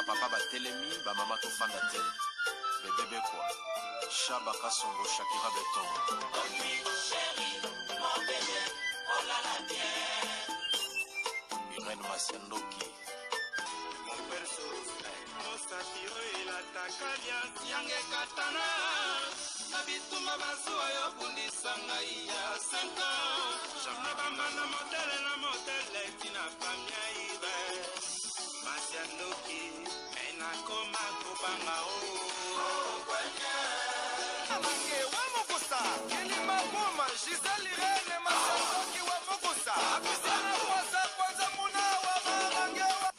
Ba papa batelemi, ba mama tofanda te. Bebe Bekwa, Shaba Kasongo, Shakira Beton. Irène Masiandoki. Mosapi oyo elataka liasi yanga ekatana na bitumba bazuwa yo bundisa ngai ya 5 ans na bambanda motele na motele tina famia ibe masi ya ndoki me nakoma kobanga o Mange wa mokosa kilima boma Gisèle Irène Masandoki wa mokosa Apisana kwasa kwanza muna wa marange wa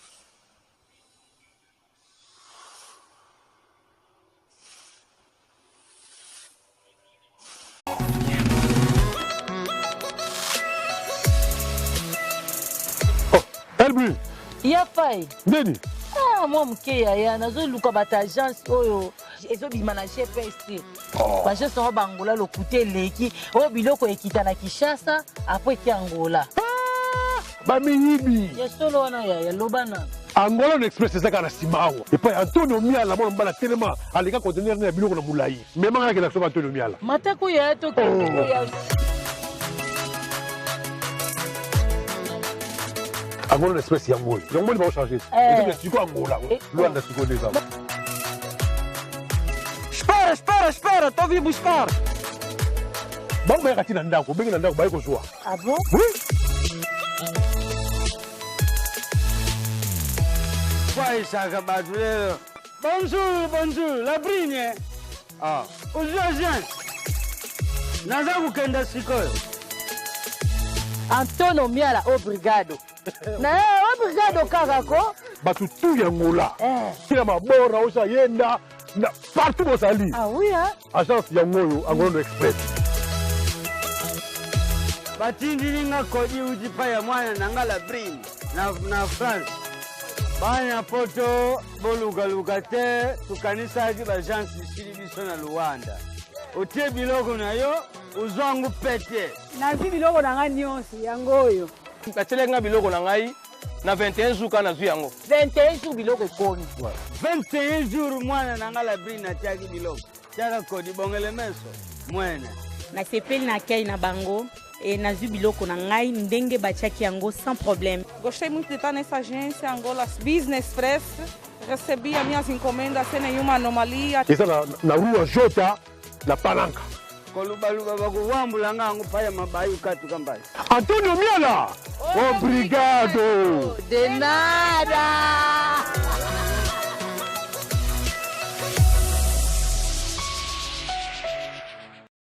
Oh, Elbu. Ya fai. Nini? Ah, mwa moke yaya nazoluka bato agence oyo ezobima na gps te oh. baagence yango bangola lokuta eleki oyo biloko ekita na kinshasa apres eke angola ah, bamiyibi ya solo wana yaya loba na angola na express eza kaka na nsima awa epai antonio miala mwana mobali atelema aleka contener na ya biloko na molai mema nga nakenda kosomba antonio miala matako ya tokende oh. ya angola na espèce yango oyo yango moni baochange eh. eza sikoyo angola eh. luanda sikoyo nde eza Espera, espera, espera, tô vim buscar. Bango bayaka ti na ndako, obengi na ndako baye kozwa. Ah bon? Oui. Kwaisaka bato lelo. Bonjour, bonjour, la brine. Ah, ozwi agence. Naza kokenda sikoyo. Antonio Miala obrigado. Na eh, obrigado kaka ko. Bato tu ya Angola. Eh. Kila mabora osa yenda na partout bozali. Ah oui hein. Agence yango oyo Angola Express. Batindili nga kodi uti pa ya mwana na nga la brine na, na France. Bana poto bolukaluka te tokanisaki baagence esili biso na Luanda. Otie biloko na yo ozwango pete. Nazwi biloko na ngai nyonso yango oyo. Batielaki ngai biloko na ngai na 21 jours kaka nazwi yango. 21 jours biloko ekomi. 21 jours mwana na ngai la brine atiaki biloko. Tiaka kodi bongele meso mwene. Nasepeli na accueil na bango et nazwi biloko na ngai ndenge batiaki yango sans problème. Gostei muito de estar nessa agência Angola Business Express. Recebi as minhas encomendas sem nenhuma anomalia. Eza na, na rua Jota na Palanca. Kolubaluba bakuwambula nga yango paya mabayu katuka mbayi. Antonio Miala, obrigado. De nada.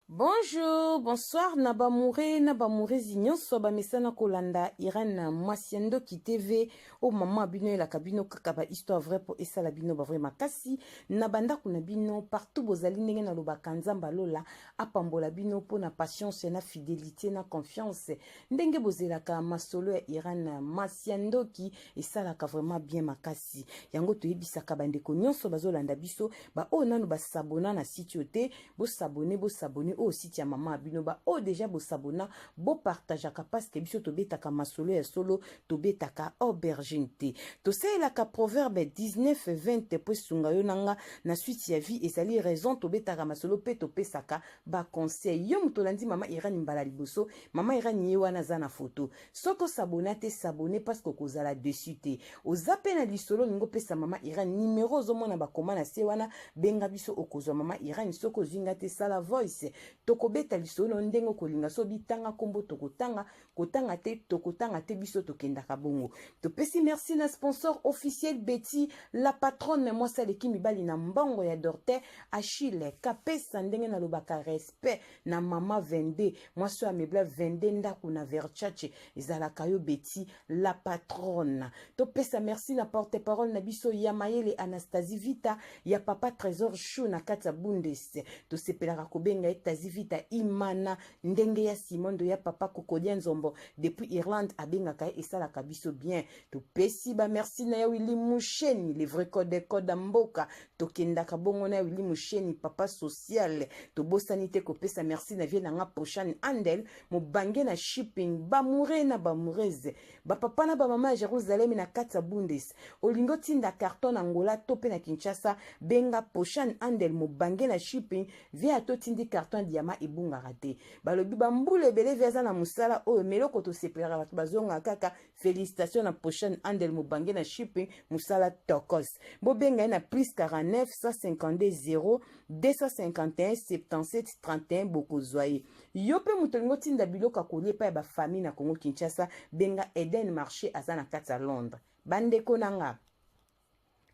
Bonjour, bonsoir na bamoure na bamourezi nyonso bamesana kolanda Irène mwasi ya ndoki TV oyo mama bino elaka bino kaka ba histoire vrai po esala bino ba vrai makasi na bandako na bino partout bozali ndenge nalobaka Nzambe alola apambola bino mpo na patience na fidelité na confiance ndenge bozelaka masolo ya Irène mwasi ya ndoki esalaka vraiment bien makasi yango toyebisaka bandeko nyonso bazolanda biso baoyo nanu basabona na site oyo te bosabone bosabone oyo site ya mama bino baoyo deja bosabona bopartageaka parceke biso tobetaka masolo ya solo tobetaka aubergine te tosalelaka proverbe 19 20 mpo esunga yo na nga na suite ya vie ezali raison tobetaka masolo mpe topesaka baconseil yo moto olandi mama irani mbala liboso mama irani ye wana aza na foto soki osabona te sabone parceke okozala dessus te oza mpe na lisolo olingi opesa mama irani nimero ozomona bakoma na se wana benga biso okozwa mama irani soki ozwi nga te sala voice tokobeta lisolo ndenge okolinga so bitanga nkombo tokotanga kotanga te tokotanga te biso tokendaka bongo topesi merci na sponsor officiel Betty la patronne mwasi aleki mibali na mbongo ya Dorte Achille kapesa ndenge nalobaka respect na mama 22 mwasi oyo amebla 22 ndako na Versace ezalaka yo Betty la patronne topesa merci na porte parole na biso ya mayele Anastasie Vita ya papa Trésor Chou na kati ya Bundes tosepelaka kobenga ye Tazi Vita Imana ndenge ya Simondo ya papa Kokodia Nzombo. Lombo depuis Irlande abengaka ye, esalaka biso bien. Topesi ba merci na ya Willy Musheni, le vrai code des codes ya mboka. Tokendaka bongo na ya Willy Musheni, papa social. Tobosani te kopesa merci na vie na nga Prochaine Andel, mobange na shipping, bamoure na bamourese, bapapa na bamama ya Jerusalem na kati ya Bundes. Olingi otinda carton na Angola to pe na Kinshasa, benga Prochaine Andel, mobange na shipping, vie atotindi carton ya diama ebungaka te. Balobi bambula ebele vie aza na mosala oyo, meloko tosepelaka bato bazonga kaka. Félicitation na Prochaine Andel, mobange na shipping, mosala tokos. Bobenga ye na plus 49 152 0 251 77 31, bokozwa ye. Yo mpe moto olingi otinda biloko ya kolia epai ya bafamille na Congo Kinshasa, benga Eden Marché, aza na kati ya Londres. Bandeko na nga,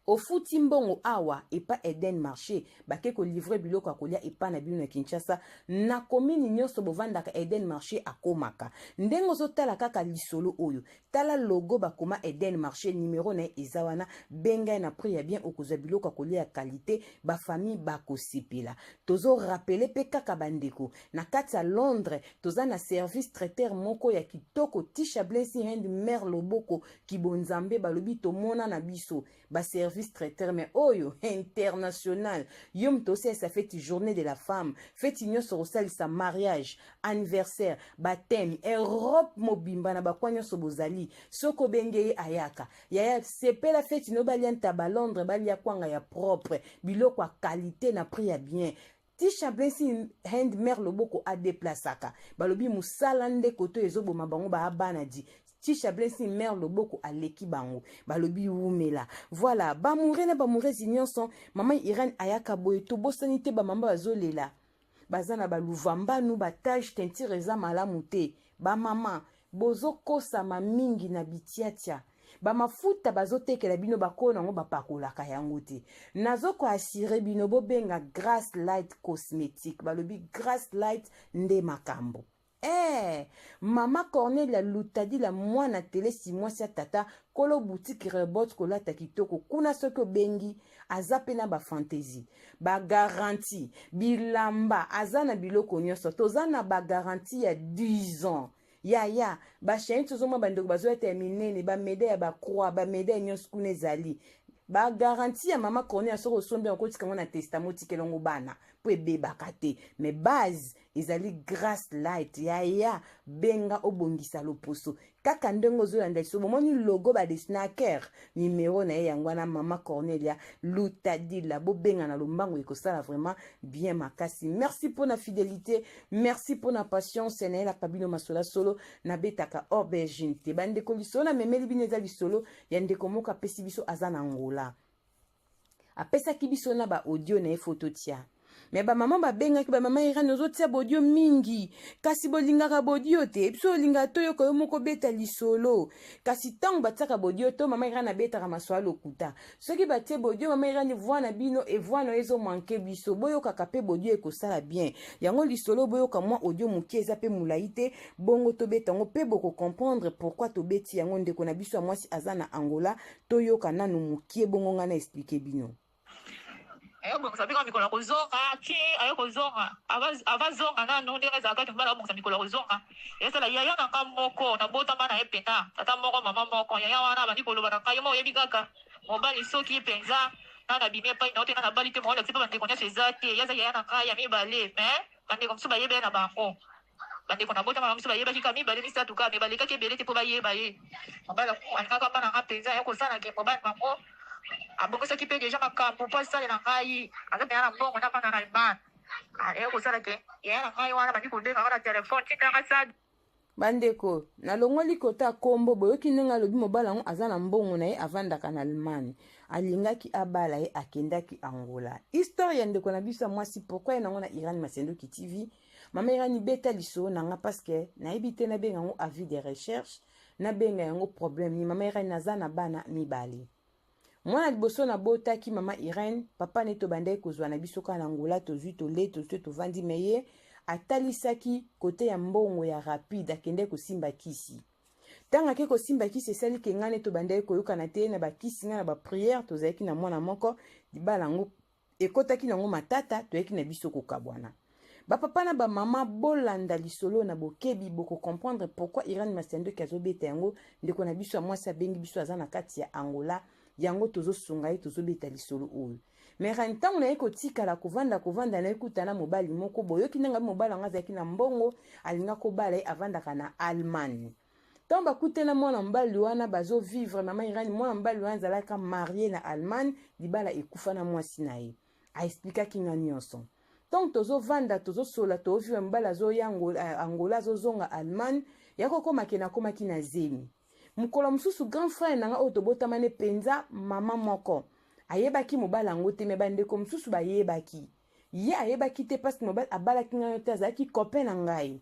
ofuti mbongo awa epa Eden Marché, bake kolivre biloko ya kolia epa na bino na Kinshasa, na komini nyonso bovandaka, Eden Marché akomaka. Ndenge ozotala kaka lisolo oyo, tala logo bakoma Eden Marché, numero na ye eza wana, benga ye na prix ya bien, okozwa biloko ya kolia ya qualité, bafamille bakosepela. Tozorapele mpe kaka bandeko na kati ya Londres, toza na service traiteur moko ya kitoko, Tisha Blessing Hand Mère Loboko Kibonzambe, balobi tomona na biso baservice traiteur mais oyo international. Yo moto osalisa feti journée de la femme, feti nyonso kosalisa, mariage, anniversaire, baptême, Europe mobimba na bakwa nyonso bozali, soki obenge ye ayaka. Yaya, sepela feti no, balia ntaba Londres, balia kwanga ya propre, biloko ya qualité na prix ya bien. Tisha Blessing Hand Mère Loboko adeplasaka, balobi mosala nde koto ezoboma bango, baa bana di Tisha Blessing Mère Loboko aleki bango, balobi wumela. Voilà, bamoure na bamourezi nyonso, mama Irene ayaka boye. Tobosani te bamama bazolela, baza na baluvambanu, batage teinture eza malamu te. Bamama bozokosama mingi na bitiatia, bamafuta bazotekela bino, bakolo nango bapakolaka yango te. Nazokoasire bino, bobenga Grace Light Cosmétique, balobi Grace Light nde makambo. Mama Cornelia Lutadila, mwana telesi, mwasi ya tata kolo boutique Rebot, kolata kitoko kuna. Soki obengi, aza mpe na bafantaisie, bagarantie bilamba, aza na biloko nyonso. Toza na bagarantie ya 10 ans. Yaya, bachaine tozomona bandeko bazoyata ya minene, bamédaille ya bacroix, bamédaille nyonso kuna ezali bagarantie ya mama Cornelia. Soki osombi yango, kotika yango na testament, otikela yango bana mpo ebebaka te. Mais base ezali Grace Light. Yaya, benga, obongisa loposo kaka ndenge ozolanda biso. Bomoni logo badessinaker, numero na ye yango wana, mama Cornelia Lutadila. Bobenga na lombango, ekosala vraiment bien makasi. Merci mpona fidélité, merci mpona patience. Nayelaka bino masolo solo, nabetaka aubergine te. Bandeko, lisolo namemeli bino eza lisolo ya ndeko moko apesi biso, aza na Ngola. Apesaki biso na baaudio na ye, foto tia. Me bamama babengaki, bamama Irane, ozotia bodio mingi, kasi bolingaka bodio te, biso olingaka toyoka yo moko beta lisolo. Kasi ntango batiaka bodio to mama Irane abetaka masolo lokuta. Soki batie bodio, mama Irane, voi na bino evoi na yo ezomanke biso. Boyokaka mpe bodio, ekosala bien. Yango lisolo, boyoka mwa audio moke, eza mpe molai te. Bongo tobeta yango mpe bokocomprendre pourquoi tobeti yango. Ndeko na biso ya mwasi aza na Angola, toyoka nanu mokie, bongo ngai na expliquer bino. Ayobongisa bika mikolo ya kozonga ti aye kozonga, avazonga nanu ndenge ezalaka te. Mobali abongisa mikolo ya kozonga, ezala yaya na nga moko nabotama na ye mpena tata moko mama moko. Yaya wana abandi koloba na ngai: yo mo oyebi kaka mobali, soki mpenza nga nabimi epai na yo te, nga nabali te, moolakisi mpe bandeko nyonso eza te. Ye aza yaya na ngai ya mibale, mais bandeko mosusu bayeba ye na bango. Bandeko nabotama na biso bayebaki kaka mibale misato kaka, me balekaki ebele te mpo bayeba ye. Mobali alingaka mpa na nga mpenza, ya kosala ke mobali bango abongisaki mpe deja makambo mpo asalela ngai, aza mpenza na mbongo na bana na Allemagne. Aye kosala ke yaya na ngai wana bandi kobenga nga na telefone, tindanga sa. Bandeko, nalongoli kota kombo. Boyoki ndenge alobi, mobali yango aza na mbongo na ye, avandaka na Allemagne, alingaki abala ye, akendaki Angola. Histoire ya ndeko na biso ya mwasi, pourquoi ye nango na Irane Masendoki TV, mama Irani beta lisolo na nga, parce que nayebi te nabenga yango avis de recherche, nabenga yango problème ni. Mama Irene, naza na bana mibale. Mwana liboso nabotaki, mama Irene, papa ne tobandaki kozwa na biso kaka na Ngola, tozwi tole, tozwi tovandi. Me ye atalisaki kote ya mbongo ya rapide, akendaki kosimba kisi. Ntango ake kosimba kisi, esali ke ngai ne tobandaki koyokana te na bakisi, ngai na baprière. Tozalaki na mwana moko, libala yango ekɔtaki nango matata, toyaki na biso kokabwana. Ba papa na ba mama bolanda lisolo na bokebi, boko comprendre pourquoi Irène Masiandoki azobeta yango. Ndeko na biso ya mwasi abengi biso, aza na kati ya Angola, yango tozosunga ye, tozobeta lisolo oyo. Mais ntango naye kotikala kovanda kovanda, naye kutana mobali moko, boyoki ndenge mobali yango azalaki na mbongo, alinga kobala ye, avandaka na Allemagne. Ntango bakutana mwana mobali wana, bazovivre. Mama Irani, mwana mobali wana azalaka marié na Allemagne, libala ekufa na mwasi na ye. Aexplikaki nga nyonso. Ntango tozovanda, tozosola, tozovivre, mobali azoya Angola, azozonga Allemagne, ya kokoma ke nakomaki na zemi. Mokolo mosusu, grand frère na nga oyo tobotamani mpenza mama moko ayebaki mobali yango te, mais bandeko mosusu bayebaki ye. Ayebaki te parce mobali abalaki ngai te, azalaki copain na ngai.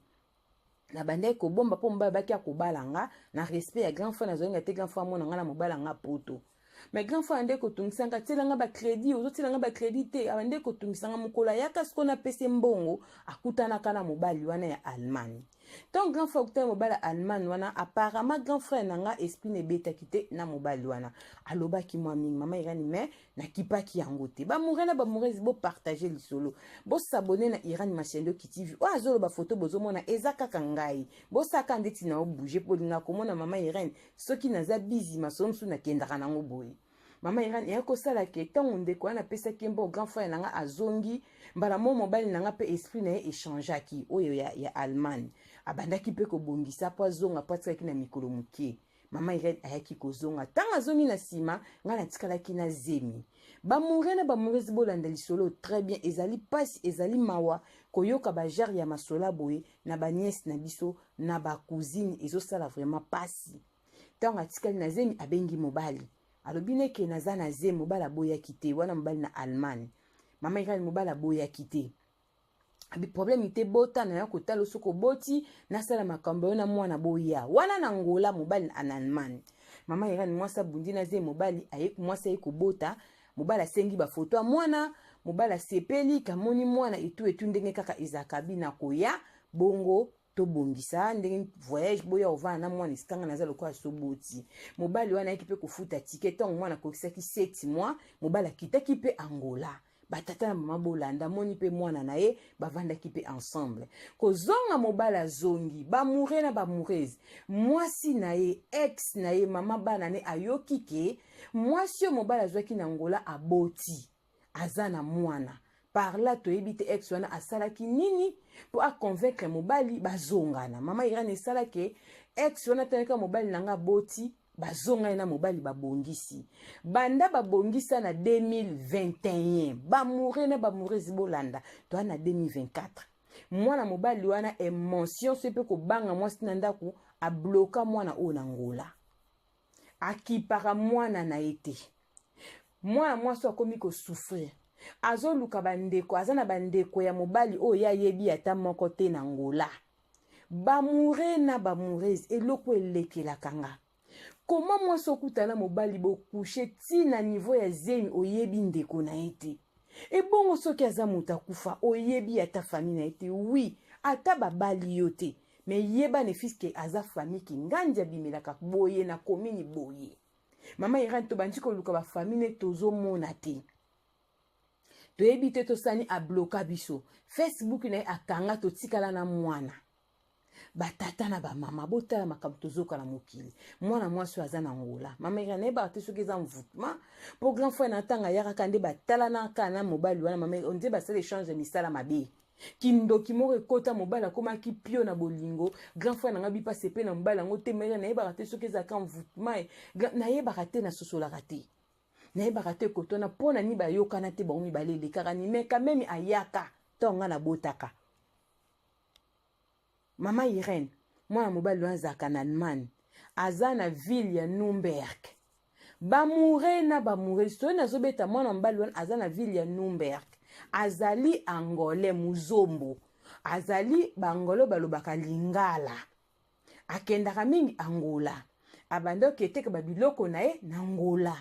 Nabandaki kobomba mpo mobali abaki akobala nga. Na respect ya grand frère, nazolinga te grand frère amona nga na mobali yanga poto. Mais grand frère ande kotungisa nga: tielanga bacrédit, ozotielanga bacrédit te. Abande kotungisa nga. Mokolo ayaka sikoyo, napesi mbongo, akutanaka na mobali wana ya Allemagne. Ntango grand frère akutana mobali ya Allemagne wana, apparemment grand frère na nga esprit na ebetaki te na mobali wana, alobaki mwa mingi. Mama Irani, mais nakipaki yango te. Bamoureux na bamoureuse, bopartage lisolo, bos'abonner na Irani Mashendoki TV. Oyo azoloba, foto bozomona eza kaka ngai. Bosaka ndeti na obouge mpo olinga komona mama Irene. Soki naza bizi, masolo mosusu nakendaka nango boye. Mama Irene, eya kosala ke ntango ndeko wana apesaki mbo, grand frère na nga azongi mbala mo, mobali na nga mpe esprit na ye echangeaki. Oyo ya Allemagne abandaki mpe kobongisa mpo azonga, mpo atikaki na mikolo moke. Mama Irene, ayaki kozonga. Ntango azongi na nsima, ngai natikalaki na zemi. Bamoureux na bamoureuse, bolanda lisolo très bien. Ezali mpasi, ezali mawa koyoka bagenre ya masolo boye na banièce na biso, na bacousine. Ezosala vraiment mpasi. Ntango atikali na zemi, abengi mobali, alobi neke naza na zemi. Mobali aboyaki te. Wana mobali na Allemagne. Mama Irene, mobali aboyaki te, abi problème te, bota na ya kotala. Soki oboti, nasala makambo oyo na mwana. Boya wana na Ngola, mobali na Allemagne. Mama Irene, mwasi abundi na zemi, mobali aye, mwasi aye kobota. Mobali asengi bafoto ya mwana, mobali asepeli kamoni mwana etu etu ndenge kaka ezalaka. Bina koya bongo, tobongisa ndenge voyage, boya ovanda na mwana esikanga naza lokola soboti. Mobali wana ayaki mpe kofuta ticket. Ntango mwana akokisaki 7 mois, mobali akitaki mpe Angola. Batata na mama, bolanda, moni mpe mwana na ye, bavandaki mpe ensemble. Kozonga, mobali azongi. Bamoureux na bamoureuse, mwasi na ye, ex na ye, mama bana ne, ayoki ke mwasi oyo mobali azwaki na Ngola aboti, aza na mwana. Par là toyebi te ex wana asalaki nini mpo aconvaincre mobali bazongana. Mama Irene, esalaki ex wana talaka mobali na nga aboti, bazonga ye na mobali, babongisi. Banda babongisa na 2021, bamoureux na bamoureuse, bolanda, toa na 2024. Mwana mobali wana, émotion so mpe kobanga mwasi na ndako, abloka mwana oyo na Ngola, akipaka mwana na ye te. Mwana mwasi akomi kosouffrir, azoluka bandeko, aza na bandeko ya mobali oyo ye ayebi ata moko te na Ngola. Bamoureux na bamoureuse, eloko elekelaka nga: koma mwasi okutana mobali, bocoucher ntina niveau ya zemi, oyebi ndeko na ye te. Ebongo soki aza moto akufa, oyebi ata famille na ye te? Oui, ata babali yo te, mais yeba ne fût-ce que aza famille kingandi, abimelaka boye na komini boye. Mama Irene, tobandi koluka bafamille ne, tozomona te, toyebi te tosani. Abloka biso, Facebook na ye akanga, totikala na mwana. Batata na bamama, botala makambo tozoka na mokili. Mwana mwasi oyo aza na Ngola. Mama Irene, nayebaka te soki eza mvutema mpo grand frère na ntango ayakaka nde batalana na mobali wana. Mama, nde basala échange ya misala mabe, kindoki moko ekota. Mobali akomaki pio na bolingo. Grand frère nanga bipasi epe na mobali yango te. Mere, nayebaka te soki ezalaka mvutema, nayebaka te, nasosolaka te, nayebaka te kotona mpo na nini bayokana te bango mibale. Elekaka ni, mais quand même ayaka ntango nga nabotaka. Mama Irene, mwana mobali wana azalaka na Allemagne, aza na ville ya Nuremberg. Bamoureux na bamoureuse, soki nazobeta, mwana mobali wana aza na ville ya Nuremberg, azali Angolais, muzombo, azali Baangolais balobaka lingala. Akendaka mingi Angola, abandi oketeka babiloko na ye na Ngola.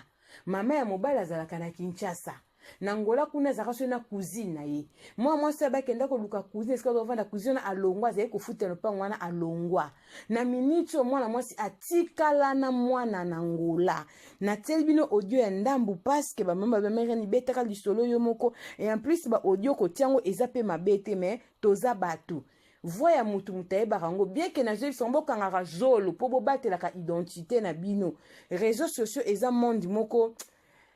Mama ya mobali azalaka na Kinshasa. Na Angola kuna azalaka soki na cousine na ye. Mwana mwasi oyo bakenda koluka cousine esika azovanda, cousine wana alongwa, azali kofutela lopango wana alongwa. Na minute oyo mwana mwasi atikala na mwana na Angola. Natieli bino audio ya ndambu parce que ba mama ba mère ni betaka lisolo yo moko et en plus ba audio kotia yango eza pe mabe te mais toza batu. Voix ya mutu mutu ayebaka yango bien que nazoyebisa yango bokangaka zolo mpo bobatelaka identité na bino. Réseaux sociaux eza monde moko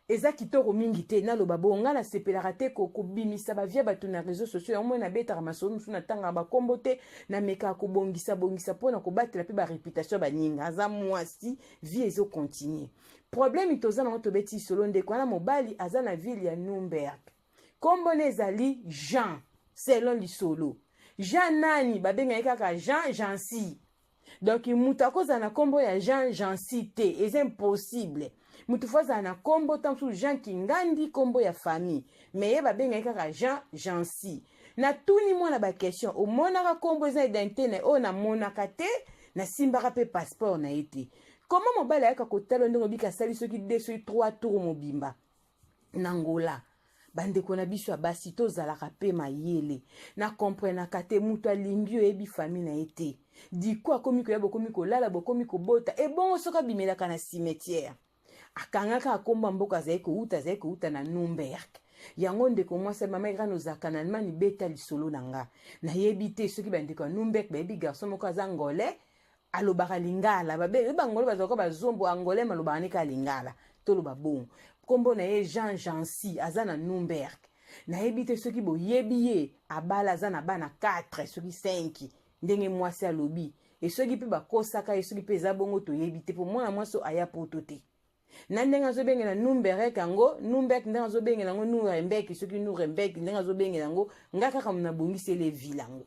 eza kitoko mingi te naloba bongo ngai nasepelaka te kobimisa bavie bato na réseau sociaux yango moi nabetaka masolo mosusu natangaka bakombo te namekaka kobongisa bongisa mpo na kobatela mpe bareputation ya baninga aza mwasi vie ezocontinue problème toza nango tobeti lisolo ndeko wana mobali aza na ville ya Nürnberg nkombo na ezali Jean selon lisolo Jean nani babengaki kaka Jean Jansi donc moto akozala na nkombo ya Jean Jansi te eza impossible moto fo azala na nkombo ta mosusu Jean Kingandi nkombo ya famille mais ye babengaki kaka Jean Jansi natuni mwana baquestion omonaka nkombo eza identité na ye oyo namonaka te nasimbaka mpe passeport na ye te koma mobali ayaka kotala ndenge obika asali soki 2 soki 3 tour mobimba na Angola bandeko na biso ya basi tozalaka mpe mayele na comprenaka te moto alingi oyebi famille na ye te diko akomi koya bokomi kolala bokomi kobota ebongo soki abimelaka na cimetière akangaka akomba mboka azali kowuta azali kowuta na Nürnberg yango ndeko mwasi mama Irene ozalaka na Allemagne beta lisolo na nga nayebi te soki bandeko ya Nürnberg bayebi garçon moko aza angolais alobaka lingala babe bangolo bazalaka bazombo angolais malobaka ne kaka lingala toloba bongo nkombo na ye Jean Jansi aza na Nürnberg nayebi te soki boyebi ye abala aza na bana 4 soki 5 ndenge mwasi alobi e soki mpe bakosaka ye soki mpe eza bongo toyebi te mpo mwana mwasi aya poto te na ndenge azobengela Nürnberg yango Nürnberg ndenge azobengela yango Nuremberg soki Nuremberg ndenge azobengela yango nga kaka nabongiseli evile yango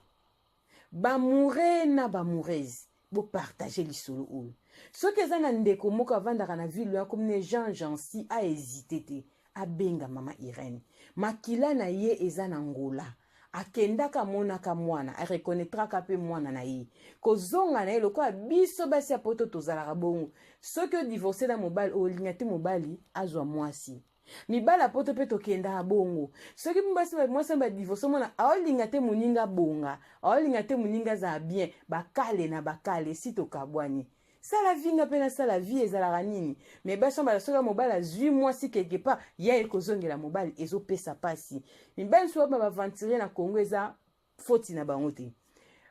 bamoure na bamourese bopartage lisolo oyo soki eza na ndeko moko avandaka na ville ya komine Jean Jansi ahésite te abenga mama Irene makila na ye eza na Angola akendaka amonaka mwana areconnaîtraka mpe mwana na ye kozonga na ye lokola biso basi ya poto tozalaka bongo soki odivorce na mobali olinga te mobali azwa mwasi mibala poto mpe tokendaka bongo soki basi mwasi badivorce omona aolinga te moninga bonga aolinga te moninga azala bien bakale na bakale si tokabwani sala vie nga mpe nasala vie ezalaka nini me basi bala soki mobali azwi mwasi quelque part ya ekozongela mobali ezopesa mpasi mibali mosusu ba baaventurier na Congo eza foti na bango te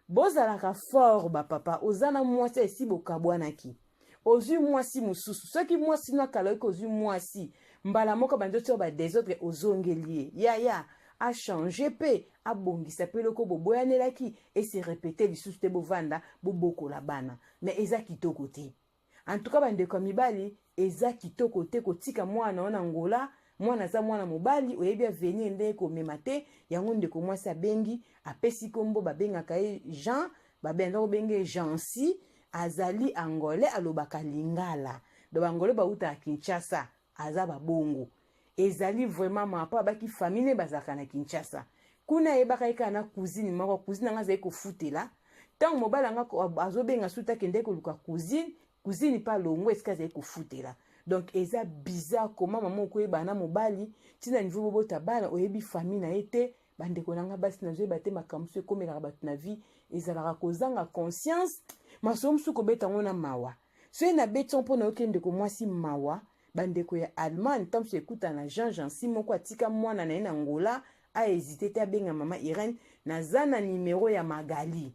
bozalaka fort bapapa oza na mwasi esi bokabwanaki ozwi mwasi mosusu soki mwasi no akala oki ozwi mwasi mbala moko bandi otia badésordre ozongeli ye yaya achange mpe abongisa mpe eloko boboyanelaki ese répéter lisusu te bovanda bobokola bana mais eza kitoko te en tout cas bandeko ya mibali eza kitoko te kotika mwana wana Angola mwana aza mwana mobali oyebi avenir ndenge komema te yango ndeko mwasi abengi apesi nkombo babengaka ye Jean babenda kobenge Jansi azali angolais alobaka lingala do bangolais bautaka Kinshasa aza babongo ezali vraiment ma mpo abaki famille ne bazalaka na Kinshasa kuna ayebaka ye kaka na cousine moko cousine anga azali kofutela ntango mobali anga azobenga suti akende koluka cousine cousine mpe alongwa esika azali kofutela donc eza bizarre koma mama okoyeba na mobali ntina niveau bobota bana oyebi famille na ye te bandeko na nga basi nazoyeba te makambo mosusu ekomelaka bato na vie ezalaka kozanga conscience masolo mosusu kobeta yango na mawa soki nabeti yango mpo nayoki ndeko mwasi mawa bandeko ya Allemagne ntango mosusu ekutana na Jean Jansi moko atika mwana na ye na Angola ahésite te abenga mama Irene naza na nimero ya Magali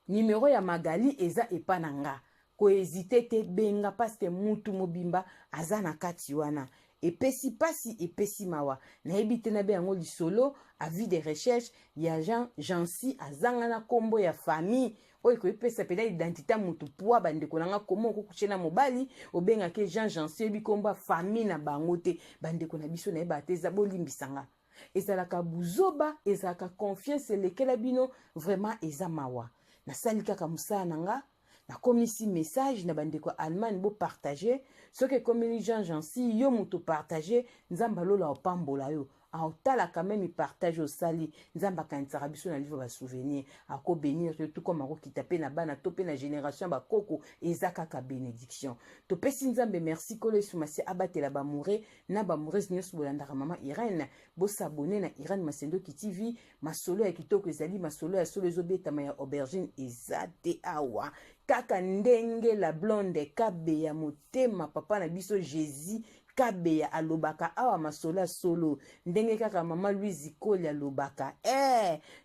nimero ya Magali eza epa na nga kohésite te benga parce mutu mobimba aza na kati wana epesi pasi epesi mawa nayebi te nabe yango lisolo avis de recherche ya Jean Jansi azanga na nkombo ya famille oyo ekoyepesa mpenza identité ya motu pwa bandeko na nga komo okokushe na mobali obengaki Jean Jansi oyebi nkombo ya famille na bango te bandeko na biso nayebaka te eza bolimbisanga ezalaka buzoba ezalaka confiance elekela bino vraiment eza mawa nasali kaka mosala na nga nakomisi message na bandeko ya Allemagne bopartage soki ekomeli Jean Jansi yo moto partage nzambe alola opambola yo. Aotalaka meme partage osali. Nzambe akanisaka biso na livre ba souvenir, akobenir yo tout comme akokita mpe na bana to mpe na génération ya bakoko. Eza kaka bénédiction. Topesi Nzambe merci. Kolo Yesu Masi abatela bamoure na bamourese nyonso bolandaka mama Irene. Bosabone na Irene Masendoki TV. Masolo ya kitoko ezali, masolo ya solo ezobetama ya aubergine eza te awa, kaka ndenge la blonde Kabeya motema, papa na biso Jésus Kabeya alobaka awa, masolo ya solo, ndenge kaka mama Louise Koli alobaka,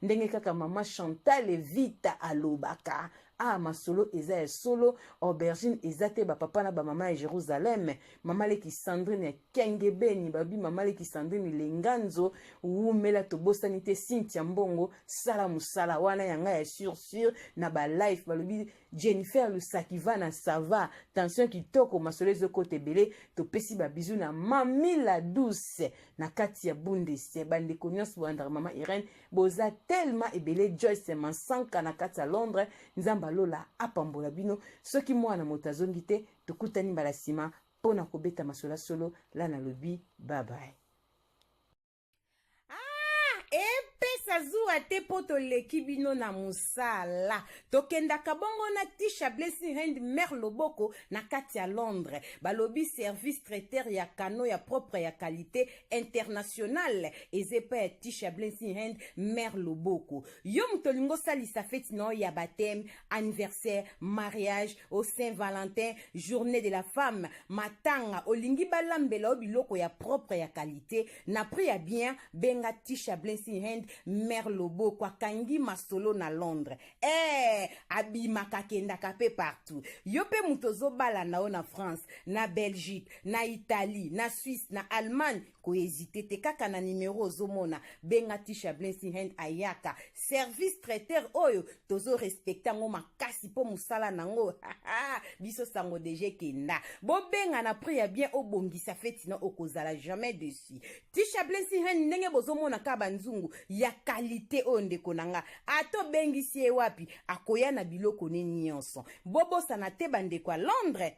ndenge kaka mama Chantal Vita alobaka awa, masolo eza ya solo, aubergine eza te. Bapapa na bamama ya Jérusalem, mama leki Sandrine ya Kengebeni, babi mama leki Sandrine Lenganzo wumela. Tobosani te Cynthia Mbongo, sala mosala wana ya ngai ya sur sur na balife. Balobi Jennifer Lusakivana, sava tension kitoko, masolo ezokota ebele. Topesi babizu na mami la douce na kati ya Bundes. Bandeko nyonso bolandaka mama Irene, boza tellement ebele. Joyce Mansanka na kati ya Londres, Nzambe alola apambola bino. Soki mwana moto azongi te, tokutani mbala nsima mpo na kobeta masolo solo la. Nalobi babai. Epesa zuwa te mpo toleki bino na mosala. Tokendaka bongo na Tisha Blessing Hand, mare loboko na kati ya Londres. Balobi service traiteur ya kano ya propre ya qualité internationale eza epai ya Tisha Blessing Hand, mare loboko. Yo moto olingi osalisa feti na yo ya baptême, anniversaire, mariage au Saint Valentin, journée de la femme, matanga, olingi balambela yo biloko ya propre ya qualité na prix ya bien, benga Tisha Blessing Hand, mare loboko. Akangi masolo na Londres, abimaka, akendaka mpe partout. Yo mpe moto ozobala na yo na France, na Belgique, na Italie, na Suisse, na Allemagne, kohésiter te, kaka na nimero ozomona, benga Tisha Blessing Hand, ayaka. Service traiteur oyo tozorespecter yango makasi mpo mosala nango biso sango deja ekenda. Bobenga na prix ya bien, obongisa feti na okozala jamais dessus. Tisha Blessing Hand, ndenge bozomona kaka banzungu ya qualité oyo, ndeko na nga, ata obengisi ye wapi, akoya na biloko ne nyonso. Bobosana te, bandeko ya Londres,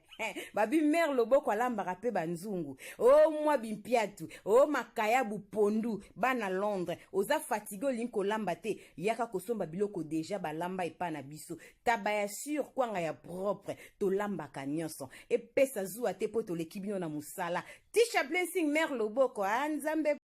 babi mare loboko alambaka mpe banzungu o mwa bimpiatu o makayabu pondu. Bana Londres, oza fatigué, olingi kolamba te, yaka kosomba biloko deja balamba epa na biso: taba ya sur, kwanga ya propre, tolambaka nyonso. Epesa zuwa te mpo toleki bino na mosala. Tisha Blessing, mare loboko, a Nzambe.